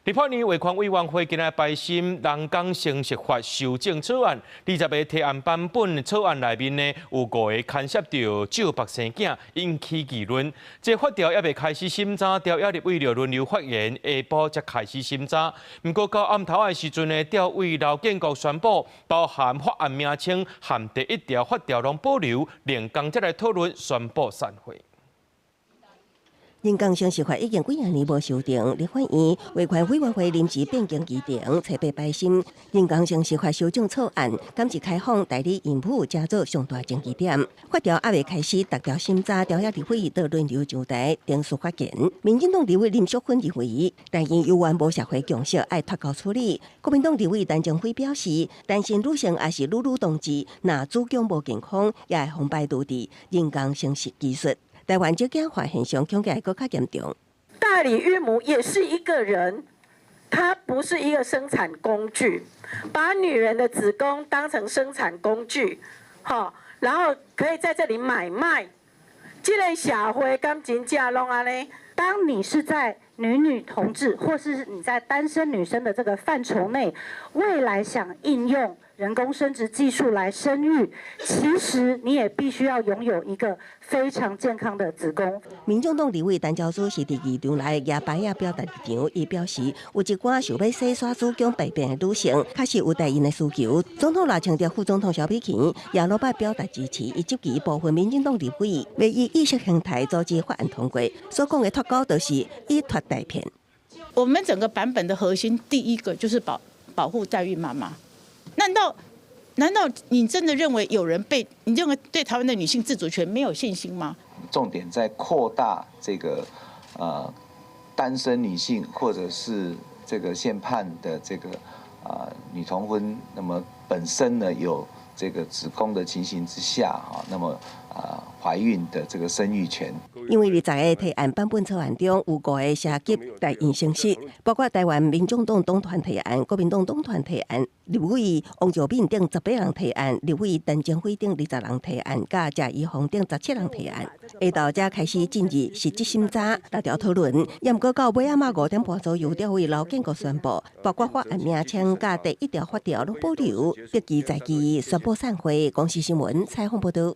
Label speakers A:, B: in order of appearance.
A: 立法院衛權委員會今日排審人工生殖法修正草案，20個提案版本草案內面呢，有五個牽涉著照縛生囝，引起議論。這法條猶未開始審查，朝野立委就輪流發言，下晡才開始審查。毋過到暗頭仔時陣呢，調委劉建國宣布，包含法案名稱和第一條法條攏保留，另工才來討論，宣布散會。
B: 人工生殖法已經幾仔年無修訂，立法院衛權委員會臨時變更議程，初八排審人工生殖法修正草案，敢是開放代理孕母成做上大爭議點。法條猶未開始逐條審查，朝野立委都輪流上台陳述發言。民進黨立委林淑芬認為，代孕猶原無社會共識，愛脫鈎處理。國民黨立委陳澄輝表示，單身女性抑是女女同志，若子宮無健康，也會予排除佇人工生殖技術。台灣少子化現象恐驚會閣較嚴重。
C: 代理孕母也是一個人，她不是一個生產工具，把女人的子宮當成生產工具，然後可以在這裡買賣。這個社會敢真正攏按呢？
D: 當你是在女女同志，或是你在單身女生的這個範疇內，未來想應用人工生殖技術來生育，其實你也必須要擁有一個非常健康的子宮。
B: 民眾黨立委陳昭姿是佇議場內舉牌仔表達立場，伊表示有一寡想欲洗刷子宮排便的女性，確實有代孕的需求。總統賴清德、副總統蕭美琴也攏擺表達支持，伊質疑部分民進黨立委欲以意識形態阻止法案通過，所講的脫鈎就是以脫代騙。
E: 我們整個版本的核心，第一個就是保護代孕媽媽。難道你真的認為有人被你認為對台灣的女性自主權沒有信心嗎？
F: 重點在擴大這個單身女性或者是這個憲判的這個女同婚，那麼本身呢有這個子宮的情形之下哈，那麼懷孕的這個生育權。
B: 因為20個提案版本草案中有五個涉及代孕生殖，包括台灣民眾黨黨團提案、國民黨黨團提案、立委王兆敏等18人提案、立委陳澄輝等20人提案，佮謝宜弘等17人提案。下晝才開始進入實質審查，逐條討論。也毋過到尾仔仔5點半左右，調委劉建國宣布，包括法案名稱佮第一條法條攏保留，特記在記宣布散會。公視新聞採訪報導。